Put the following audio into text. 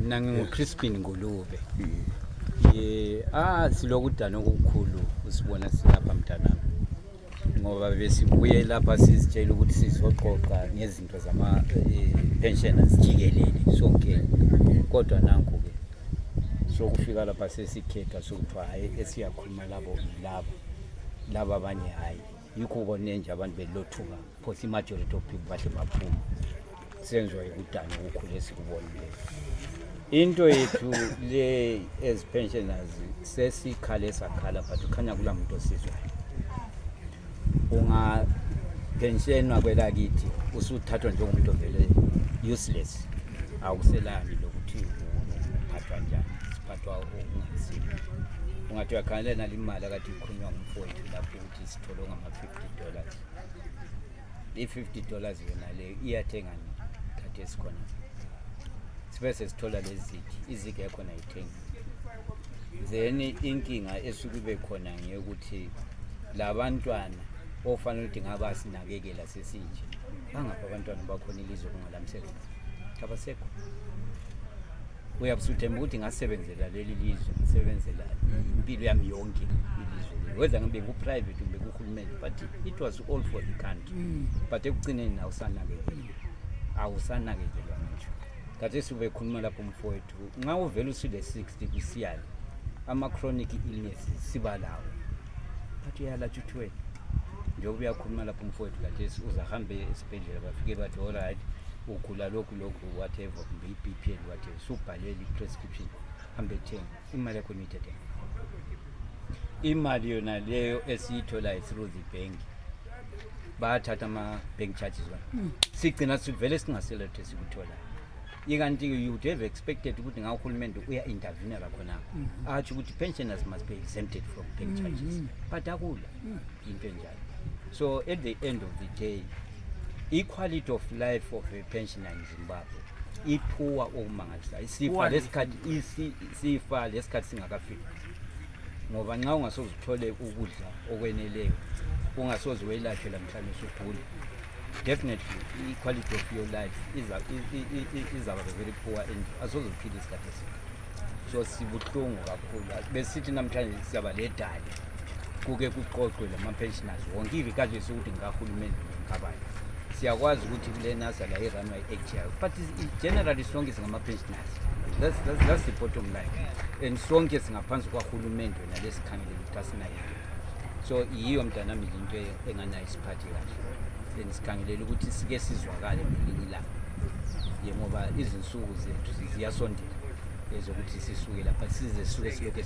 Mina ngingu-Crispin Ngulube. Silokudana okukhulu usibona silapha mntanami. Ngoba besibuye lapha sizitshela ukuthi sizoxoxa ngezinto zama pensioners jikelele sonke. Kodwa nanku ke sokufika lapha sesikhetha sokuthi hayi esiyakhuluma labo abanye hayi. Yikho ubone nje abantu belothuka because majority of people bahle baphuma. Senziwa ukudana okukhulu esikubonile. Into yethu le as pensioners sesikhale sakhala but ukhanya kula muntu osizwayo. Unga pensionwa kwelakithi usuthathwa njengomuntu ovele useless. Awuselani lokuthi uphathwa njani, siphathwa okungaziwa. Ungathi uyakhala nalimali akade ikhulunywa ngumfowethu lapho ukuthi sithole ngama$50. I$50 yona le iyathenga khathi esikhona. Sibese sithola lezi izigi yakhona ayithengi. Then inkinga esukube khona ngekuthi labantwana ofanele ukuthi ngaba sinakekela sesinje. Bangapha abantwana bakhona ilizwe kungalamsebenzi. Abasekho. Uyabusuthemba ukuthi ngasebenzela leli lizwe, ngisebenzela impilo yami yonke ilizwe. Whether ngibe ku-private kumbe kuhulumeni, but it was all for the country. But ekugcineni awusanakekelwa ngisho. Kade sibe khuluma lapho umfowethu nxa uvela usile 60 kusiyala ama chronic illnesses sibalawo. But uyalatsha uthweni. Njengoba uyakhuluma lapho umfowethu kade uzahambe esibhedlela bafike bathi alright ugula lokhu whatever kumbe iBP whatever subhalele iprescription hambe thenga imali yakho nithethe. Imali yona leyo esiyithola through the bank bathatha ama bank charges wona. Sigcina sivele singaselethe sikuthola. Ikanti you would have expected ukuthi ngahulumende uya intervene la khona. Athi ukuthi pensioners must be exempted from bank charges. But akula into enjalo. So at the end of the day, equality of life of a pensioner in Zimbabwe iphuwa okumangalisayo. Sifa lesikhathi singakafiki. Ngoba nxa ungasozithole ukudla okweneleyo, ungasoze welashela mhlawumbe usugula. Definitely the quality of your life is very poor and asozuphila isikhathi eside. So sibuhlungu kakhulu. Besithi namhlanje siyaba ledali. Kuke kuqoqwe lama pensioners wonke ivikaje sokuthi ngahulumeni ngabani. Siyakwazi ukuthi kule NASA la iranwa i-HR but generally sonke singama pensioners. That's the bottom line. And sonke singaphansi kwahulumende nalesikhangele ukuthi asinayo. So yiyo mntanami into enganayo isiphathi kahle. Sikhangelela ukuthi sike sizwakale ngelinye ilanga. Ngoba izinsuku zethu ziyasondela ezokuthi sisuke lapha size siloke